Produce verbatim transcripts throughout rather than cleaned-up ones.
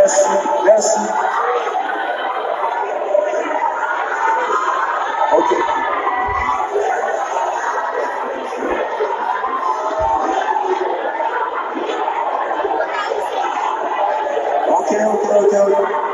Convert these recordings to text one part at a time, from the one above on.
Mèsi. Ok. Ok, ok, ok, ok.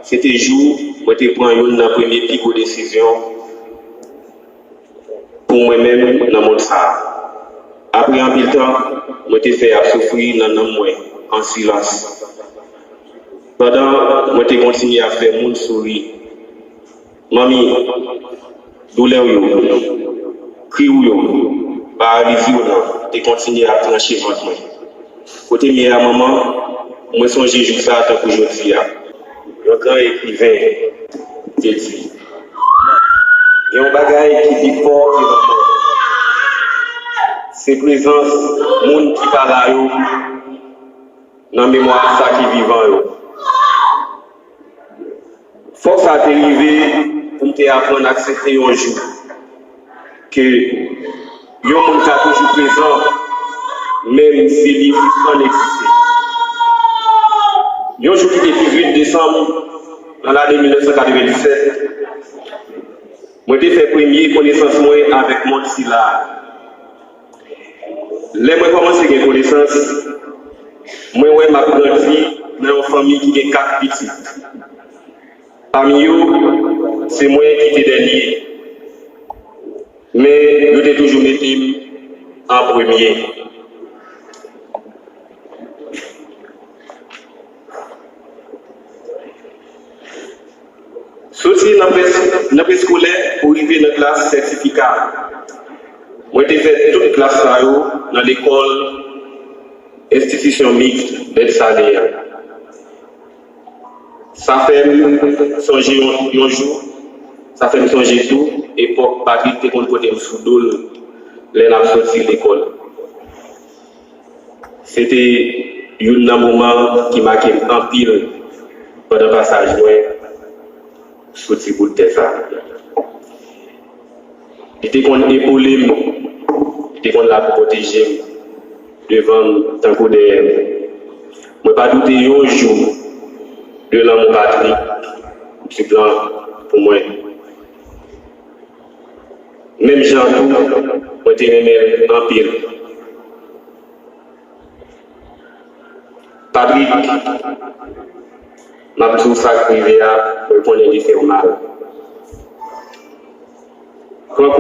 Se te jou mwen te pran youn nan premye pi gwo desizyon pou mwen menm nan mond sa a. Apre anpil tan, mwen te fè ap soufri nan nanm mwen, an silans. Pandan mwen te kontinye ap fè moun souri, manmi, doulè w yo, kri w yo, paralizi w lan te kontinye ap tranche vant mwen. Kote m ye a, manman? Mwen sonje jou sa a tankou jodi a. Yon gran ekriven te di, gen yon bagay ki pi fò ke lanmò. Se prezans moun ki pa la yo nan memwa sa ki vivan yo. Fòk sa te rive pou m te aprann aksepte yon jou ke yon moun ka toujou prezan, menm si li sispann egziste. Yon jou ki te dizuit desanm nan lane mil nèf san katrevenndisèt, mwen te fè premye konesans mwen avèk mond sila a. Lè mwen kòmanse gen konesans, mwen wè m ap grandi nan yon fanmi ki gen kat pitit. Pami yo, se mwen ki te dènye, men yo te toujou mete m an premye. Soti nan pres-, nan preskolè pou rive nan klas sètifika, mwen te fè tout klas sa yo nan lekòl enstitisyon miks Bèlsalè a. Sa fè m sonje yon, yon jou, sa fè m sonje tou epòk Patrick te konn pote m sou do l lè n ap soti lekòl. Se te youn nan moman ki make m anpil pandan pasaj mwen sou ti bout tè sa a. Li te konn epole m, li te konn la pou pwoteje m, devan m tankou dèyè m. Mwen pa doute yon jou de lanmou Patrick sou plan pou mwen. Menm jan tou, mwen te renmen l anpil. Patrick, m ap di w sa k rive a, mwen konnen li fè w mal. Pran